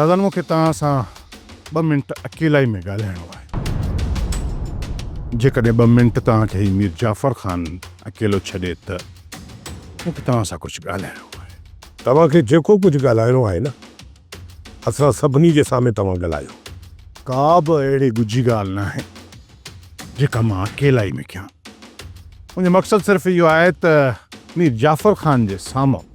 رازن مون کي توهان سان ٻه منٽ اڪيلائي ۾ ڳالهائڻو آهي. جيڪڏهن ٻه منٽ توهان کي هي مير جعفر خان اڪيلو ڇڏي ته مون کي توهان سان ڪجهه ڳالهائڻو آهي. توهان کي جيڪو ڪجهه ڳالهائڻو آهي نه اسان سڀني جي سامهين توهان ڳالهايو. ڪا به اهڙي ڳجهي ڳالهه ناهي جيڪا مان اڪيلائي ۾ ڪيان. منهنجو مقصد صرف اهو آهي ته مير جعفر خان جي سامهون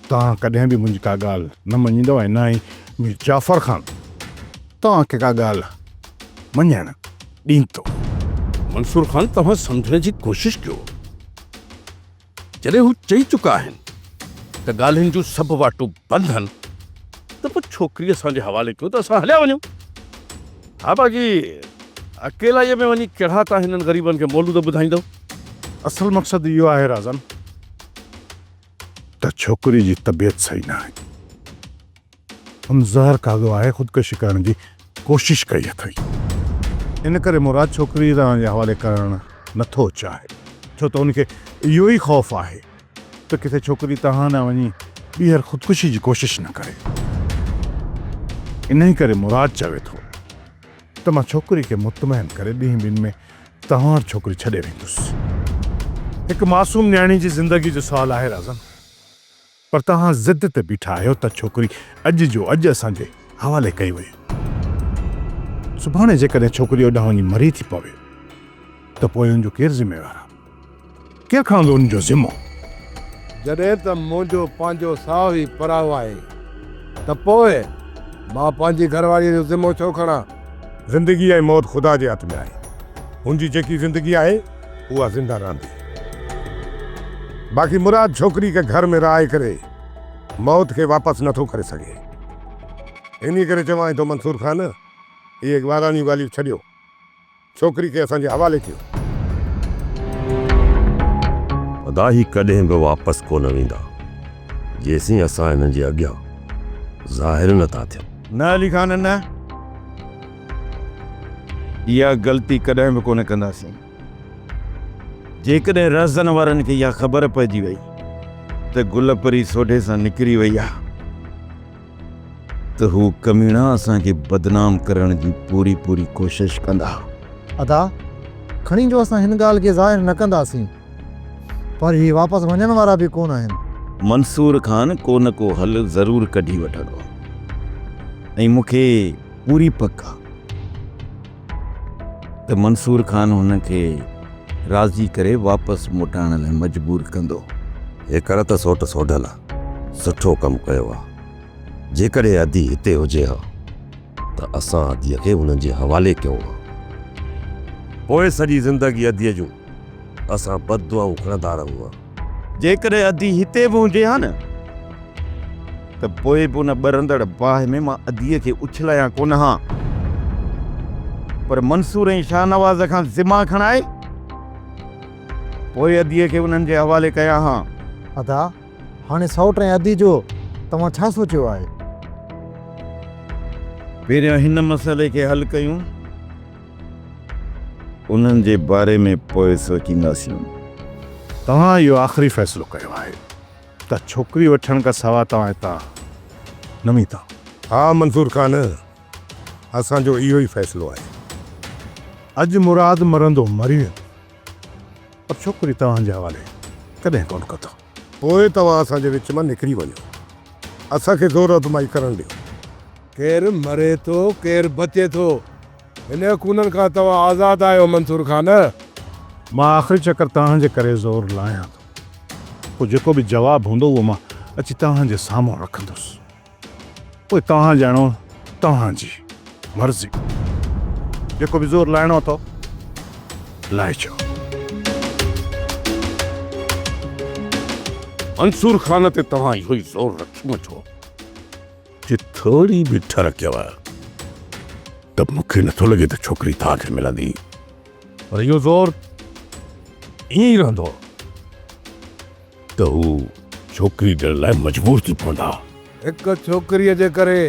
توهان ڪڏهن به منهنجي ڪا ڳالهه نه مڃيندؤ ۽ نه ئي مير جعفر خان توهان کي ڪا ڳالهه مڃڻ ڏيندو. منصور خان توهان سمجهڻ جي ڪوشش ڪيو. جڏهن هو چئي چڪا آهن ته ڳالهين جون سڀ واٽون بند آهن ته پوء ڇوڪري اسان جي حوالي ڪيو ته اسان هليا وڃون. ها باقي اڪيلائيء ۾ وڃي ڪهڙا توهان هنن غريبن کي مولود ٻڌائيندؤ. اصل مقصد اهو آهي رازن ته ڇوڪري جي طبيعت صحيح ناهي. هن زهر کاڌو آهي، خودڪشي ڪرڻ جي ڪوشش ڪئي اٿئي. ان ڪري مراد ڇوڪري توهان جي حوالي ڪرڻ نه ٿو چاهي، ڇو ته ان کي اهو ئي خوف آهي ته ڪٿي ڇوڪري توهان ڏانهن وڃي ٻيهر خودڪشي جي ڪوشش نه ڪري. انهي ڪري مراد چوي ٿو ته مان ڇوڪري کي مطمئن ڪري ڏينهن ٻن ۾ توهان وٽ ڇوڪري ڇڏي ويندس. هڪ معصوم نياڻي جي زندگي جو سوال آهي رازن. پر توهان ضد تي بيٺا آهيو ته ڇوڪري اڄ جو اڄ اسان جي حوالي ڪئي وئي. سڀاڻي جيڪڏهن ڇوڪري اوڏانهن وڃي مري ٿي پوي ته پوء ان جو ڪير ذميوار آهي؟ ڪير کڻندو ان جو ذمو؟ جڏهن ته منهنجو پنهنجو ساهه ئي پرائو آهي ته پوء مان پنهنجي گهرواريء جو ذمو ڇو کڻان؟ زندگي ۽ موت خدا جي هٿ ۾ آهي. هن جي جيڪي زندگي آهي اها زنده رهندي. باقي مراد ڇوڪري کي گهر ۾ رهائي ڪري موت کي واپس نٿو ڪري سگهي. انهي ڪري چوانء ٿو منصور خان اهي ٻاراڻيون ڳالهيون ڇڏيو. ڇوڪري کي اسان جي حوالي ڪيو. ادا هي ڪڏهن به واپس ڪونه ويندا جيسين اسان هنن جي اڳيان ظاهر نه ٿا ٿيون. نه علي خان نه. اها غلطي ڪڏهن به ڪونه ڪنداسين. جيڪڏهن رهزن وارن کي اها خبر پئجي وئي ته گل پري سوڍي سان نڪري وئي آهي ته هو ڪميڻا اسان کي بدنام ڪرڻ جي پوري پوري ڪوشش ڪندا. ادا، کڻي جو اسان هن ڳالهه کي ظاهر نه ڪنداسين، پر هي واپس وڃڻ وارا به ڪونه آهن. منصور خان ڪو نه ڪو حل ضرور ڪڍي وٺندو ۽ مون کي پوري پڪ آ ته منصور خان هن کي راضي ڪري واپس موٽائڻ لاء مجبور ڪندو. هيڪر ته سوٽ سوڍل سٺو ڪم ڪيو آ. جيڪڏهن ادي هتي هجي ها ته اسان اديء کي انهن جي حوالي ڪيون ها. پوء سڄي زندگي اديء جون اسان بد دعائون کڻندا رهون ها. جيڪڏهن ادي هتي به هجي ها نه ته پوء به ان ٻرندڙ باهه ۾ مان اديء کي اڇلايان ڪونه ها. پر منصور ۽ شاهنواز کان ذما کڻائي پوء اديء کي انهن جي حوالي ڪيان ها. ادا، هاڻي سئوٽ ۽ ادي جو توهان ڇا سوچيو آهي؟ پهريان هن مسئلي کي حل ڪيون. انهن جي باري ۾ پوء سوچينداسين. توهان اهو آخري فيصلو ڪيو آهي ته ڇوڪري وٺڻ کان سواء توهان هتان نه ويندا. ها منصور خان، اسان جو اهو ئي فيصلو آهي. اڄ مراد مرندو مري ويندو، پر ڇوڪري توهان جي حوالي ڪڏهن ڪونه ڪندو. پوء توهان اسان جي وچ مان نڪري وڃو. اسان کي زور آزمائي ڪرڻ ڏيو. ڪير مري ٿو، ڪير بچي ٿو. هن خونن کان توهان آزاد آهيو منصور خان. مان آخري چڪر توهان جي ڪري زور لاهيان ٿو. پوء جيڪو به جواب هوندو اهو مان اچي توهان جي سامهون رکندس. پوء توهان ڄاڻو توهان جي مرضي. جيڪو به زور لاهڻو اٿو لاهجو. منصور خان تي توهان اهو ئي زور رکيو ڇو؟ جي ٿوري به ٺر ڪيو ته مون کي نٿو لڳي ته ڇوڪري توهان کي ملندي. پر اهو زور ائين ئي رهندو ته هو ڇوڪري ڏيڻ لاء مجبور ٿي پوندا. هڪ ڇوڪريء جي ڪري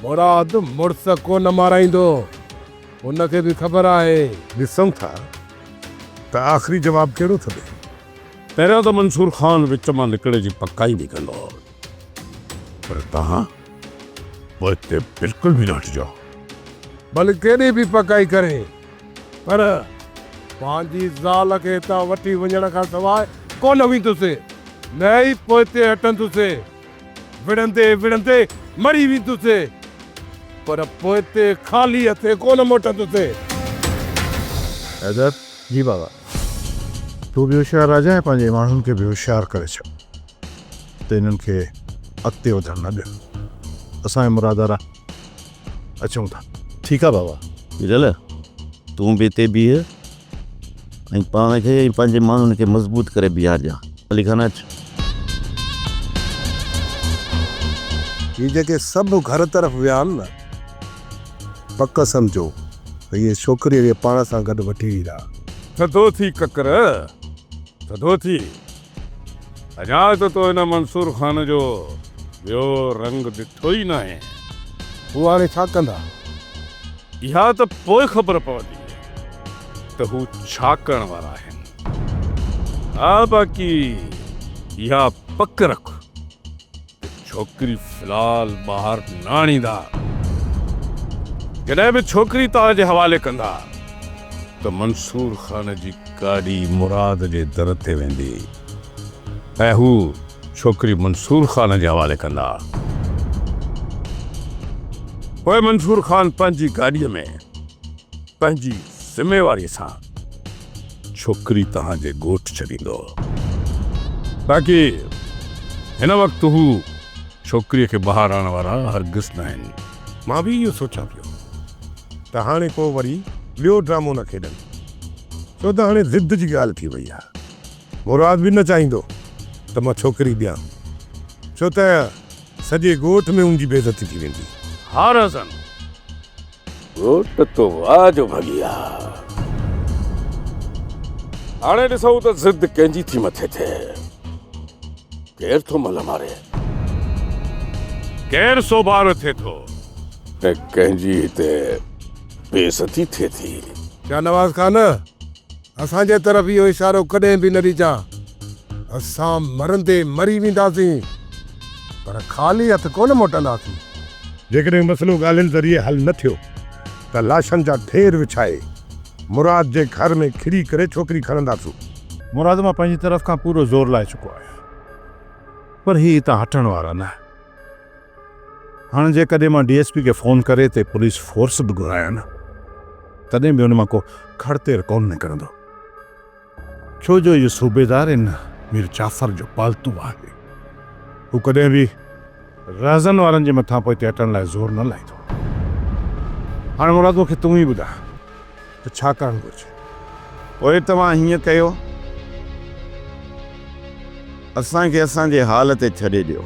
مراد مڙس ڪونه مارائيندو. هن کي به خبر آهي. ڏسون ٿا ته آخري جواب ڪهڙو ٿو ڏئي. پهريان ته منصور خان وچ مان نڪرڻ جي پڪائي به ڪندو. پر توهان پوئتي بلڪل به نه هٽجو. ڀل ڪيڏي به پڪائي ڪري پر پنهنجي زال کي هتان وٺي وڃڻ کان سواء ڪونه ويندس، نه ئي پوئتي هٽندس. وڙهندي وڙهندي مري ويندس، پر پوئتي خالي هٿين ڪونه موٽندس. حيدر، جي بابا. تون به هوشيار رهجانء ۽ پنهنجي ماڻهن کي به هوشيار ڪري ڇڏ ته انهن کي اڳتي وڌڻ نه ڏين. اسان ۽ مراد آرا اچون ٿا. ٺيڪ آ بابا. ويرل، تون به هتي بيهه ۽ پاڻ کي ۽ پنهنجي ماڻهن کي مضبوط ڪري بيهارجان. علي خان اچ. هي جيڪي سڀ گهر طرف ويا آهن نه، پڪ سمجهو ته اهي ڇوڪريء کي پاڻ سان گڏ وٺي ويندا. ٿڌو ٿي ڪڪر، ٿڌو ٿي. اڃا ته تو هن منصور خان جو ٻيو رنگ ڏٺو ئي ناهي. هو هاڻي ڇا ڪندا؟ اها ته پوء خبر پوندي ته هو ڇا ڪرڻ وارا آهن. ها باقي اها پڪ رک ته ڇوڪري في الحال ٻاهر نه آڻيندا. جڏهن به ڇوڪري توهان جي حوالي ڪندا ته منصور خان جي گاڏي مراد جي در تي ويندي ۽ هو ڇوڪري منصور خان جي حوالي ڪندا. پوء منصور خان پنهنجي گاڏيء ۾ پنهنجي ذميواريء سان ڇوڪري توهان جي ڳوٺ ڇڏيندو. باقي هن وقت هو ڇوڪريء کي ٻاهر آڻڻ وارا هرگز ناهن. مان به اهو سوچيان پيو ته هاڻي ڪو وري ٻيو ڊرامو نه کيڏن، ڇو ته هاڻي ضد جي ڳالهه ٿي وئي آهي. مراد به نه چاهيندو ته مان ڇوڪري ڏيان، ڇو ته سڄي ڳوٺ ۾ ان جي بيعزتي ٿي ويندي. ها رهزن، ڳوٺ تو واهه جو ڀڳي آ. هاڻي ڏسون ته ضد ڪنهن جي ٿي مٿي ٿئي. ڪير ٿو ملهه ماري. ڪير سوڀارو ٿئي ٿو ۽ ڪنهن جي هتي بيعزتي ٿئي ٿي. شاهنواز خان، اسان جي طرف اهو اشارو ڪڏهن به نه ڏجان. اسان مرندي مري وينداسين، پر خالي هٿ ڪونه موٽنداسين. جيڪڏهن مسئلو ڳالهين ذريعي حل نه ٿيو ته لاشن جا ڍير وڇائي مراد جي گهر ۾ کڙي ڪري ڇوڪري کڻنداسون. مراد مان پنهنجي طرف کان پورو زور لائي چڪو آهيان پر هي هتان هٽڻ وارا نه آهن. هاڻ جيڪڏهن مان ڊي ايس پي کي فون ڪري هتي پوليس فورس به گهرايان نه تڏهن به ان مان ڪو کڙ تير ڪونه نڪرندو. ڇو جو اهو صوبيدار ان مير جعفر جو پالتو آهي. هو ڪڏهن به رهزن وارن جي مٿان پوئتي هٽڻ لاء زور نه لائيندو. هاڻ مراد مون کي تون ئي ٻڌاء ته ڇا ڪرڻ گهرجي؟ پوء توهان هيئن ڪيو، اسان کي اسان جي حال تي ڇڏي ڏيو.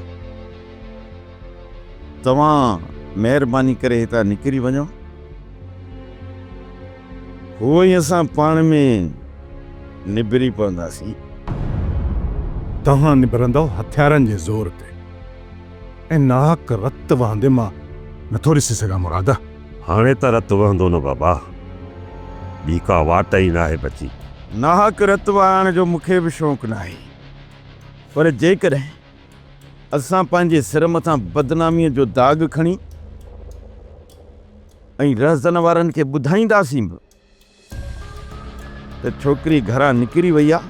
توهان مهرباني ڪري هتان نڪري وڃو. هو ۽ اسان پاڻ ۾ نبري پونداسين. توهان نبرندؤ هٿيارن جي زور تي ۽ ناحق رت وهندي مان نٿو ڏسي سگهان مراد. هاڻي ته رت وهندو نه بابا. ٻي ڪا واٽ ئي ناهي بچي. ناحق رت وهائڻ جو مون کي به شوق ناهي، پر جيڪڏهن اسان پنهنجي سر مٿان بدناميء جو داغ کڻي ۽ رهزن وارن کي ٻڌائينداسين به ته ڇوڪري گهران نڪري وئي آ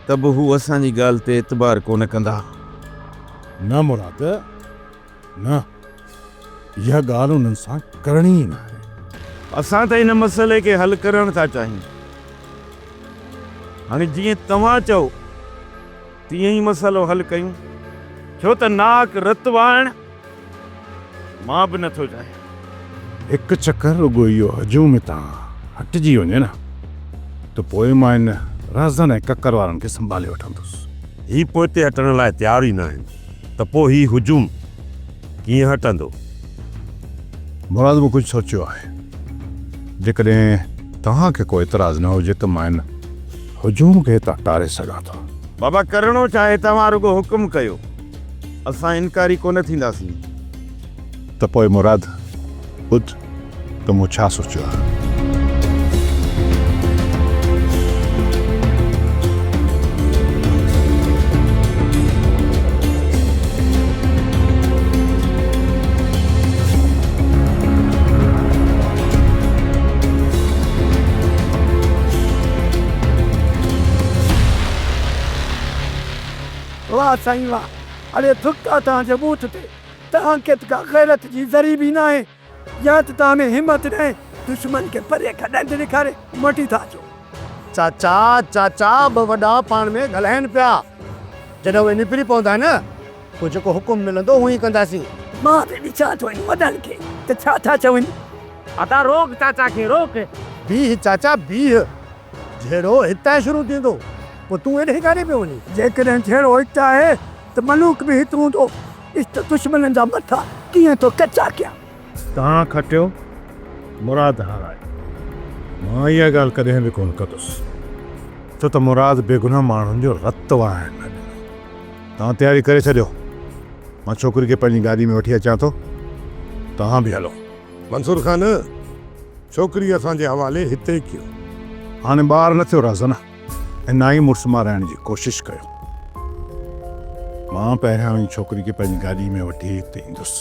ته به هو اسان جي ڳالهه تي اعتبار ڪونه ڪندا. نه مراد نه، اها ڳالهه انهن سان ڪرڻي ئي ناهي. اسان ته ان مسئلي کي حل ڪرڻ ٿا چاهيون. هاڻي جيئن توهان چئو تيئن ئي مسئلو حل ڪيون، ڇو ته ناحق رت وهائڻ مان به نٿو چاهيان. هڪ چڪر رڳو اهو هجوم هتان هٽجي وڃي نه ته پوء مان ان رهزن ۽ ڪڪر وارن کي سنڀالي وٺندس. هي پوئتي هٽڻ لاء تيار ئي ناهن ته پوء هي هجوم ڪيئن هٽندو؟ مراد مون ڪجهه سوچيو آهي. جيڪڏهن توهان کي ڪو اعتراض نه هجي ته مان ان هجوم کي هتان ٽاري سگهان ٿو. بابا ڪرڻو ڇا آهي توهان رڳو حڪم ڪيو. اسان انڪاري ڪونه ٿينداسين. ته پوء مراد ٻڌ ته مون ڇا سوچيو آهي. واهه سائين واهه، اڙي ٿڪ آ توهان جي ٻوٿ تي، توهان کي ته ڪا غيرت جي ذري به ناهي، يا ته توهان ۾ همت ناهي، دشمن کي پري کان ڏند ڏيکاري موٽي ٿا اچو. چاچا، چاچا، ٻه وڏا پاڻ ۾ ڳالهائين پيا، جڏهن اهي نبري پوندا نه، پوء جيڪو حڪم ملندو اهو ئي ڪنداسين. مان به ڏسان ٿو هن وڏن کي ته ڇا ٿا چون. ادا روڪ چاچا کي روڪ. بيهه چاچا بيهه. جهيڙو هتان شروع ٿيندو، پوء تون ايڏهين ڪاڏي پيو وڃين؟ جيڪڏهن جهيڙو هت آهي ته ملوڪ به هت هوندو. ڏس ته دشمنن جا مٿا ڪيئن ٿو ڪچا ڪيان. توهان کٽيو، مراد هارايو. مان اها ڳالهه ڪڏهن به ڪونه ڪندس، ڇو ته مراد بيگناهه ماڻهن جو رت وهائڻ نه ڏنو. توهان تياري ڪري ڇڏيو، مان ڇوڪري کي پنهنجي گاڏي ۾ وٺي اچان ٿو، توهان به هلو. منصور خان، ڇوڪري اسان جي حوالي هتي ڪيو. هاڻي ٻار نه ٿيو رازنا ۽ نه ئي مڙس مارائڻ جي ڪوشش ڪيو. مان پهريان وڃي ڇوڪري کي پنهنجي گاڏي ۾ وٺي هتي ايندس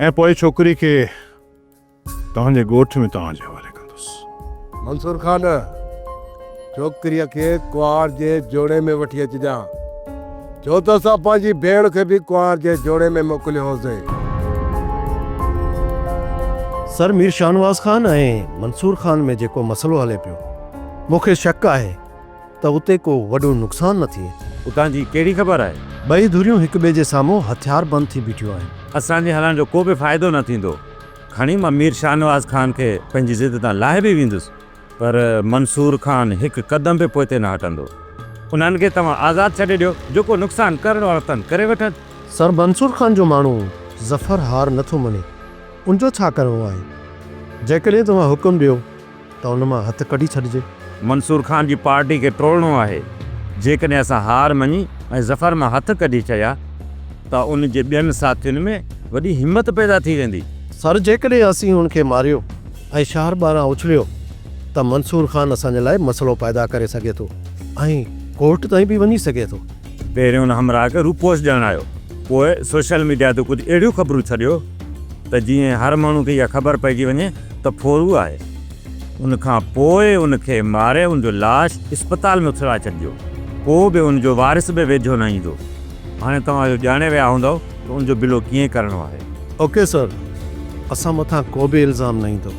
۽ پوء ڇوڪري کي توهان جي ڳوٺ ۾ توهان جي حوالي ڪندس. منصور خان، ڇوڪريء کي ڪنوار جي جوڙي ۾ وٺي اچجان، ڇو ته اسان پنهنجي ڀيڻ کي به ڪنوار جي جوڙي ۾ موڪليو هوسين. سر مير شاهنواز خان ۽ منصور خان ۾ جيڪو مسئلو هلي پيو، مون کي شڪ آهي ته اتي ڪو وڏو نقصان نه ٿئي. اتان جي ڪهڙي خبر آهي؟ ٻئي ڌريون هڪ ٻئي جي سامهون هٿيار بند ٿي بيٺيون آهن. اسان جي هلڻ جو ڪو به فائدو نه ٿيندو. کڻي مان مير شاهنواز خان کي پنهنجي ضد تان لاهي به ويندس، پر منصور خان هڪ قدم به پوئتي نه هٽندو. انهن کي توهان آزاد ڇڏي ڏيو، جيڪو نقصان ڪرڻو اٿن ڪري وٺن. سر منصور خان جو ماڻهو ظفر هار نه ٿو مڃي، ان جو ڇا ڪرڻو آهي؟ جيڪڏهن توهان حڪم ڏيو ته ان مان هٿ ڪڍي ڇڏجي. منصور خان جي پارٽي کي ٽوڙڻو آهي. جيڪڏهن اسان هار مڃي ۽ ظفر مان هٿ ڪڍي ڇڏيا ته ان جي ٻين ساٿين ۾ وڏي همت پيدا ٿي ويندي. سر جيڪڏهن اسين هن کي ماريو ۽ شهر ٻاهران اڇليو ته منصور خان اسان جي لاء مسئلو پيدا ڪري سگهي ٿو ۽ ڪورٽ تائين به وڃي سگهي ٿو. پهريون ان همراهه کي روپوش ڄاڻايو، پوء سوشل ميڊيا تي ڪجهه اهڙيون خبرون ڇڏيو ته جيئن هر ماڻهو کي اها خبر پئجي وڃي ته ڦورو آهي. ان کان پوء ان کي ماري ان جو لاش اسپتال ۾ اڇلائي ڇڏجو. ڪو به ان جو وارث به ويجهو نه ايندو. هاڻي توهان اهو ڄاڻي ويا هوندؤ ته ان جو بلو ڪيئن ڪرڻو آهي. اوڪي سر، اسان مٿان ڪو به الزام نه ايندو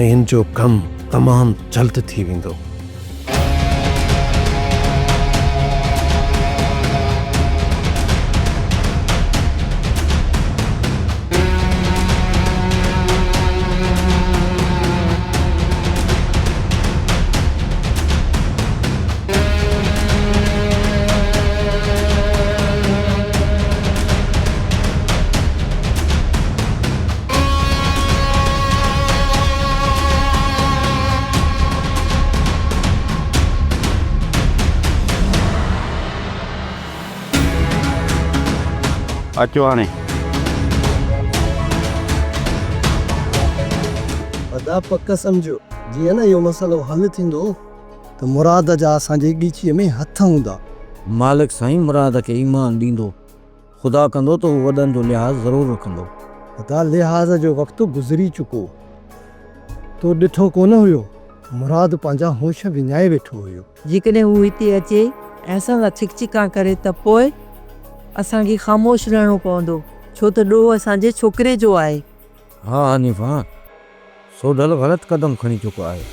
۽ ان جو ڪم تمام جلد ٿي ويندو. اچو هاڻي. ادا پڪ سمجهو جيئن نه اهو مسئلو حل ٿيندو ته مراد جا اسان جي ڳچيء ۾ هٿ هوندا. مالڪ سائين مراد کي ايمان ڏيندو. خدا ڪندو ته هو وڏن جو لحاظ ضرور رکندو. ادا لحاظ جو وقت گذري چڪو. تو ڏٺو ڪونه هيو، مراد پنهنجا هوش وڃائي ويٺو هيو. جيڪڏهن هو هتي اچي ۽ اسان سان ڇڪ ڇڪان ڪري ته پوء اسان کي خاموش رهڻو پوندو، ڇو ته ڏوهه اسان جي ڇوڪري جو آهي. ها حنيفه، سوڍل غلط قدم کڻي چڪو آهي،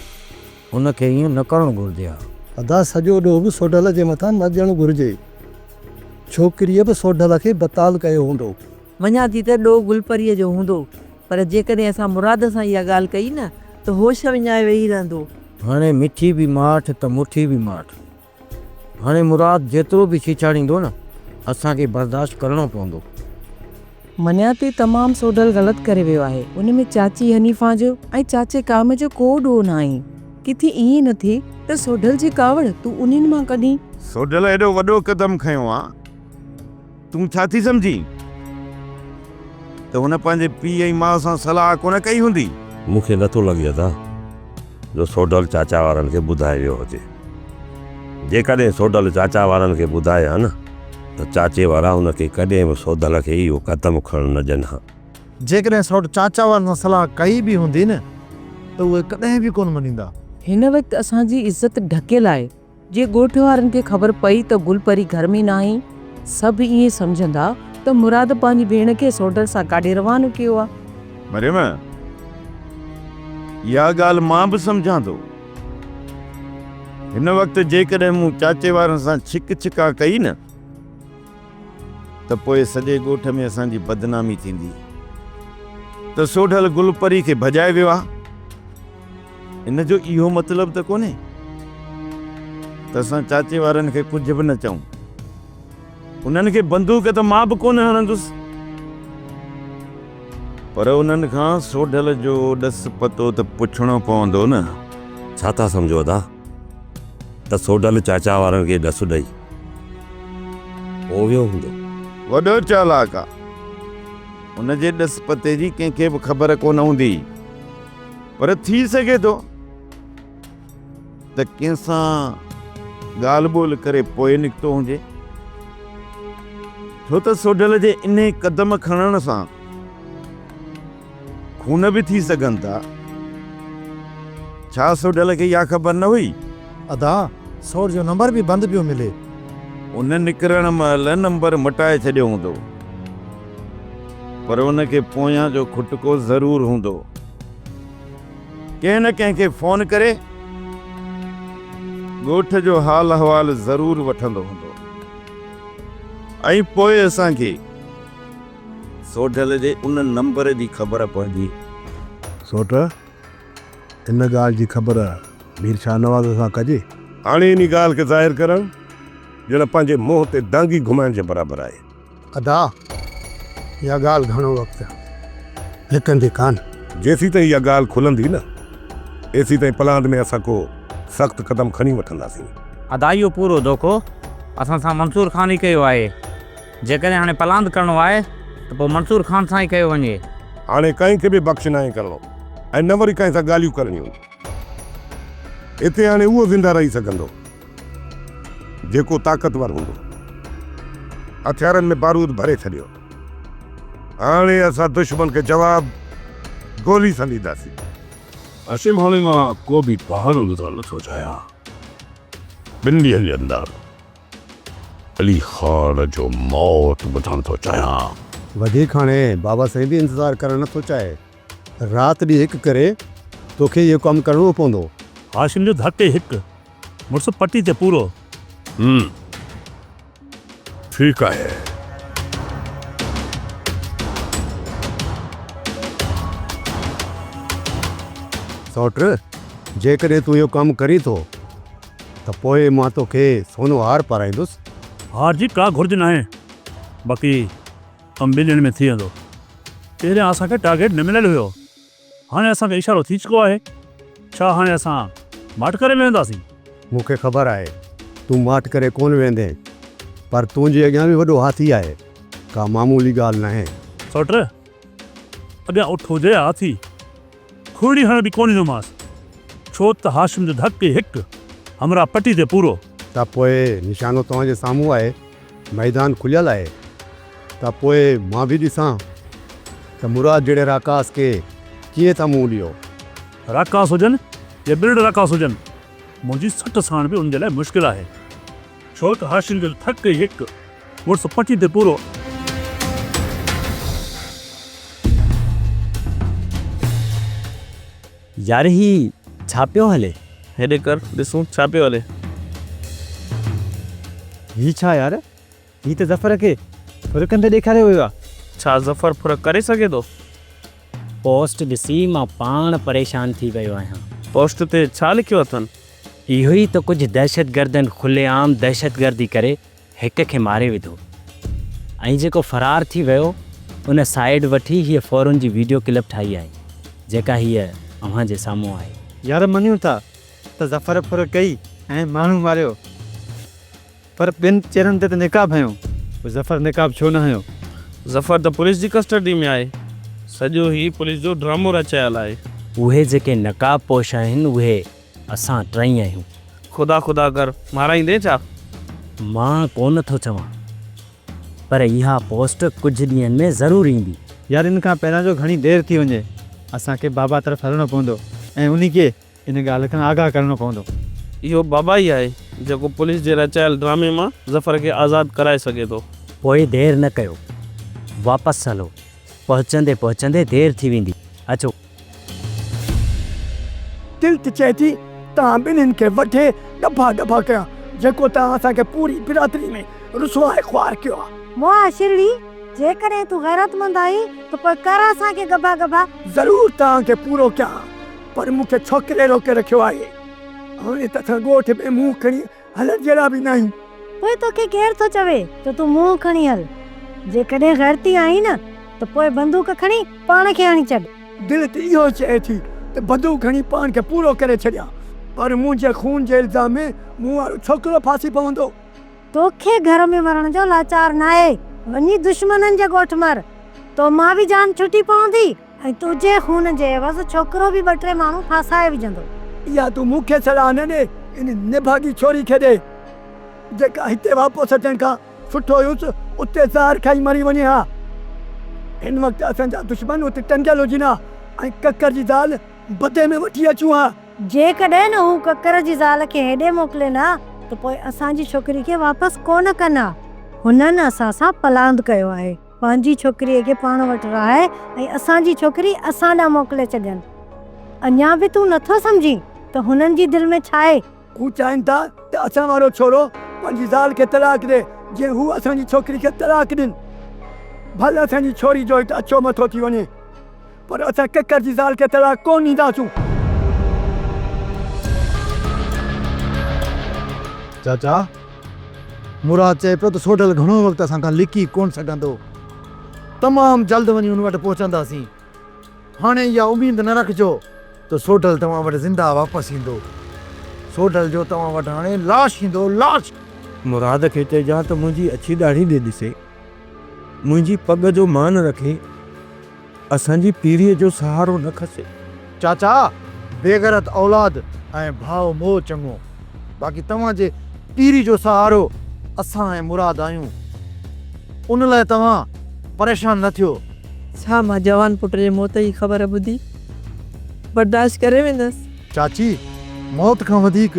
هن کي ائين نه ڪرڻ گهرجي ها. ادا سڄو ڏوهه به سوڍل جي مٿان نه ڏيڻ گهرجي. ڇوڪريء به سوڍل کي بتال ڪيو هوندو. مڃان ٿي ته ڏوهه گل پريء جو هوندو، پر جيڪڏهن اسان مراد سان اها ڳالهه ڪئي نه ته هوش وڃائي ويهي رهندو. هاڻي مٺي به ماٺ ته مٺي به ماٺ. هاڻي مراد جيترو به ڇيڇاڙيندو نه اسان کي برداشت ڪرڻو پوندو. مڃان ٿي تمام سوڍل غلط ڪري ويو آهي. ان ۾ چاچي حنيفان جو ۽ چاچي قائم جو ڪو ڏوهه ناهي. ڪٿي ائين نه ٿئي ته سوڍل جي ڪاوڙ تون انهن مان ڪڍين. سوڍل ايڏو وڏو قدم کنيو آ، تون ڇا ٿي سمجهين ته هن پنهنجي پيء ۽ ماء سان صلاح ڪونه ڪئي هوندي؟ مون کي نٿو لڳي ادا جو سوڍل چاچا وارن کي ٻڌائي ويو هجي. جيڪڏهن سوڍل چاچا وارن کي ٻڌائي ها نه ته چاچي وارا هن کي ڪڏهن به سوڍل کي اهو قدم کڻڻ نه ڏين ها. جيڪڏهن سوڍ چاچا وارن سان صلاح ڪئي به هوندي نه ته اهي ڪڏهن به ڪونه مڃيندا. هن وقت اسان جي عزت ڍڪيل آهي. جي ڳوٺ وارن کي خبر پئي ته گل پري گهر ۾ ناهي، سڀ ائين سمجهندا ته مراد پنهنجي ڀيڻ کي سوڍل سان ڪاڏي روانو ڪيو آ. مريم، اها ڳالهه مان به سمجهان ٿو. هن وقت جيڪڏهن مون چاچي وارن سان ڇڪ ڇڪان ڪئي نه ته پوء سڄي ڳوٺ ۾ اسان جي بدنامي ٿيندي ته سوڍل گل پري کي ڀڄائي ويو آ. ان جو اهو مطلب ته ڪونهي ته اسان چاچي وارن کي ڪجهه به نه چئون. انهن کي بندوق ته مان به ڪونه هڻندس، پر انهن کان سوڍل جو ڏس پتو ته پڇڻو پوندو نه. ڇا ٿا سمجهو ادا ته سوڍل چاچا وارن کي ڏس ڏئي پوء ويو هوندو. وڏو چالاڪ آ. ان جي ڏس پتي جي ڪنهن کي به خبر ڪونه هوندي. پر ٿي سگهي ٿو ته ڪنهن سان ڳالهه ٻولهه ڪري پوء نڪتو هجي. ڇو ته سوڍل جي انهي قدم کڻڻ سان خون به ٿي سگهن ٿا. ڇا سوڍل کي اها خبر نه هئي؟ ادا، سوڍ جو نمبر به بند پيو ملي. ان نڪرڻ مهل نمبر مٽائي ڇڏيو هوندو. پر ان کي پويان جو کٽڪو ضرور هوندو. ڪنهن نه ڪنهن کي فون ڪري ڳوٺ جو حال احوال ضرور وٺندو هوندو ۽ پوء اسان کي سوڍل جي ان نمبر جي خبر پوندي. سوٽ، ان ڳالهه جي خبر مير شاهنواز سان ڪجي؟ هاڻي انهي ڳالهه کي ظاهر ڪرڻ ڄڻ پنهنجي منهن تي دانگي گهمائڻ جي برابر آهي. ادا! اها ڳالهه گهڻو وقت لڪندي ڪانه. جيسيتائين اها ڳالهه کلندي نه، ايسيتائين پلاند ۾ اسان ڪو سخت قدم کڻي وٺنداسين. ادا اهو پورو دوکو اسان سان منصور خان ئي ڪيو آهي. جيڪڏهن هاڻي پلاند ڪرڻو آهي ته پوء منصور خان سان ئي ڪيو وڃي. هاڻي ڪنهن کي به بخش ناهي ڪرڻو ۽ نه وري ڪنهن سان ڳالهيون ڪرڻيون. هتي هاڻي اهو زنده رهي سگهندو. جيڪو طاقتور هوندو. هٿيارن ۾ بارود ڀري ڇڏيو. هاڻي اسان دشمن کي جواب گولي سان ڏينداسين. هاشم هاڻي مان ڪو به بهانو ٻڌڻ نه ٿو چاهيان. ٻن ڏينهن جي اندر علي خان جو موت ٻڌڻ ٿو چاهيان. وڌيڪ هاڻي بابا سائين به انتظار ڪرڻ نه ٿو چاهي. رات ڏينهن هڪ ڪري توکي اهو ڪم ڪرڻو پوندو. هاشم جو ڌڪ ئي هڪ. مڙس پٽي تي پورو. هم ٺيڪ آهي. سئوٽ، جيڪڏهن تون اهو ڪم ڪرين ٿو ته پوء مان توکي سونو هار پارائيندس. هار جي ڪا گهرج ناهي، باقي ڪم ٻن ڏينهن ۾ ٿي ويندو. پهريان اسان کي ٽارگيٽ نه مليل هيو. هاڻي اسان کي اشارو ٿي چڪو آهي. ڇا هاڻي اسان ماٺ ڪري ويهنداسين؟ مون کي خبر آهي تون ماٺ ڪري ڪونه ويهندين، پر تنهنجي اڳيان به وڏو هاٿي آهي، ڪا معمولي ڳالهه ناهي. سئوٽ، اڳيان اٺ هجي يا هاٿي، کڙڙي هڻڻ به ڪونه ڏيندومانس، ڇو ته هاشم جو ڌڪ ئي هڪ، همراهه پٽي تي پورو. ته پوء نشانو توهان جي سامهون آهي، ميدان کليل آهي. ته پوء مان به ڏسان ته مراد جهڙي راڪاس کي ڪيئن ٿا منهن ڏيو. راڪاس هجن يا ٻرڙ راڪاس هجن، منهنجي سٽ سهڻ به انهن جي لاء مشڪل آهي. ڇو ته هاشم جو ٿڪ ئي هڪ، مڙس پٽي تي پورو. يار هي ڇا پيو هلي؟ هيڏي ڪر ڏسون ڇا پيو هلي. هي ڇا يار؟ هي ته ظفر کي ڦر ڪندي ڏيکاريو ويو آ. ڇا ظفر ڦر ڪري سگهي ٿو؟ پوسٽ ڏسي مان پاڻ پريشان ٿي ويو آهيان. پوسٽ تي ڇا لکيو اٿن؟ اهو ئي ته ڪجهه دهشتگردن کلي عام دهشتگردي ڪري هڪ کي ماري وڌو ۽ جيڪو فرار ٿي ويو ان سائيڊ وٺي هيء فورن جي ويڊيو ڪلپ ٺاهي آهي جيڪا هيء اوهان جي سامهون آهي. يار مڃون ٿا ته ظفر ڦر ڪئي ۽ ماڻهو ماريو. پر ٻن چهرن تي ته نقاب هنيو. پوء ظفر نقاب ڇو نه هنيو؟ ظفر ته پوليس جي ڪسٽڊي ۾ آهي. سڄو هي پوليس جو ڊرامو رچايل آهي. اهي جيڪي نقاب پوش آهن اهي اسان ٽئي آهيون. خدا خدا ڪر، مارائيندين ڇا؟ مان ڪونه ٿو چوان پر اها پوسٽ ڪجهه ڏينهن ۾ ضرور ايندي. يار ان کان پهريان جو گهڻي دير ٿي وڃي اسان کي بابا طرف هلڻو پوندو ۽ انهي کي ان ڳالهه کان آگاهه ڪرڻو پوندو. اهو بابا ئي آهي. جيڪو پوليس جي رچايل ڊرامي مان ظفر کي آزاد ڪرائي سگهي ٿو. پوء دير نه ڪيو، واپس هلو، پهچندي پهچندي دير ٿي ويندي، اچو. دل ته چئي ٿي توهان ٻنهين کي وڍي ڳڀا ڳڀا ڪيان، جيڪو توهان اسان کي پوري برادري ۾ رسوا ۽ خوار ڪيو آهي. واهه شرڙي، جيڪڏهن تون غيرتمند آهين ته پوء ڪر اسان کي ڳڀا ڳڀا. ضرور توهان کي پورو ڪيان، پر مون کي ڇوڪري روڪي رکيو آهي. هاڻي ته اسان ڳوٺ ۾ منهن کڻي هلڻ جهڙا به ناهيون. پوء توکي ڪير ٿو چوي ته تون منهن کڻي هل؟ جيڪڏهن غيرتي آهين نه ته پوء بندوق کڻي پاڻ کي هڻي ڇڏ. دل ته اهو چئي ٿي ته بندوق کڻي پاڻ کي پورو ڪري ڇڏيان، پر منهنجي خون جي الزام ۾ مون وارو ڇوڪرو ڦاسي پوندو. توکي گهر ۾ مرڻ جو لاچار ناهي، وڃي دشمنن جي ڳوٺ مر، تو مان به جان ڇٽي پوندي ۽ تنهنجي خون جي عيوض ڇوڪرو به ٻه ٽي ماڻهو ڦاسائي وجهندو. اها تون مون کي صلاح نه ڏي، ان نڀاڳي ڇوري کي ڏي، جيڪا هتي واپس اچڻ کان سٺو هيس اتي زهر کائي مري وڃي ها. هن وقت اسان جا دشمن اتي ٽنگيل هجن ها ۽ ڪڪر جي زال بدي ۾ وٺي اچون ها. جيڪڏهن هو ڪڪر جي زال کي هيڏي موڪلين ها ته پوء اسان جي ڇوڪري کي واپس ڪونه ڪن ها. هنن اسان سان پلاند ڪيو آهي. پنهنجي ڇوڪريء کي پاڻ وٽ رهائي ۽ اسان جي ڇوڪري اسان ڏانهن موڪلي ڇڏين. اڃا به تون نٿو سمجهين ته هنن جي دل ۾ ڇاهي؟ هو چاهين ٿا ته اسان وارو ڇورو پنهنجي زال کي طلاق ڏي، جيئن هو اسان جي ڇوڪري کي طلاق ڏين. ڀل اسان جي ڇوري جو هت اڇو مٿو ٿي وڃي، پر اسان ڪڪر جي زال کي طلاق ڪونه ڏينداسون. چاچا، مراد چئي پيو ته سوڍل گهڻو وقت اسان کان لڪي ڪونه سگهندو. تمام جلد وڃي ان وٽ پهچنداسين. هاڻي اها اميد نه رکجو ته سوڍل توهان وٽ زنده واپس ايندو. سوڍل جو توهان وٽ هاڻي لاش ايندو، لاش! مراد کي چئجان ته منهنجي اڇي ڏاڙهي ڏي ڏسي، منهنجي پڳ جو مان رکي، اسان جي پيريء جو سهارو نه کسي. چاچا، بيغيرت اولاد ۽ ڀاء موء چڱو، باقي توهان جي پيري جو سهارو اسان ۽ مراد آهيون، ان لاء توهان پريشان نه ٿيو. ڇا مان جوان پٽ جي موت جي خبر ٻڌي برداشت ڪري ويندس؟ چاچي، موت کان وڌيڪ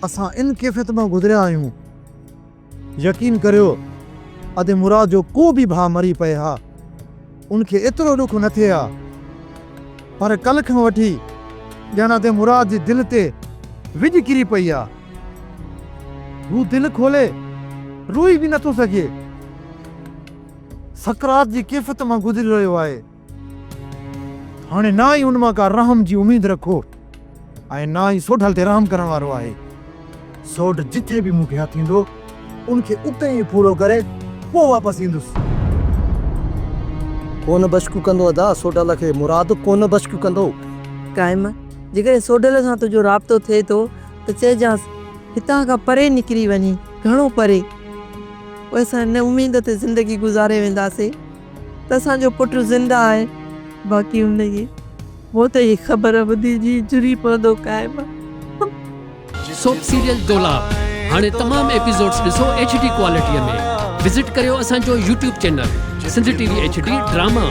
اسان ان ڪيفيت مان گذريا آهيون. يقين ڪريو ادي مراد جو ڪو به ڀاء مري پئي ها، ان کي ايترو ڏک نه ٿئي ها. پر ڪلهه کان وٺي ڄڻ ادي مراد جي دل تي وڄ ڪري پئي آ. هو دل کولي روئي به نٿو سگهي. سڪرات جي ڪيفيت مان گذري رهيو آهي. هاڻي نه ئي ان مان ڪا رحم جي اميد رکو ۽ نه ئي سوڍل تي رحم ڪرڻ وارو آهي. سوڍ جٿي به مون کي هٿ ايندو، ان کي اتي ئي پورو ڪري پوء واپس ايندس. ڪونه بشڪ ڪندو ادا سوڍل کي مراد ڪونه بشڪ ڪندو. قائم، جيڪڏهن سوڍل سان تنهنجو رابطو ٿئي ٿو ته چئجانس هتان کان پري نڪري وڃي، گهڻو پري. پوء اسان ان اميد تي زندگي گذاري وينداسين ته اسان جو پٽ زنده آهي، باقي ان جي موت جي خبر ٻڌي جيء جهري پوندو قائم. سوپ سيريل دولاب هاڻي تمام ايپيسوڊز ڏسو ايڇ ڊي ڪوالٽي ۾ وزٽ ڪريو اسان جو YouTube channel Sindh T V H D drama.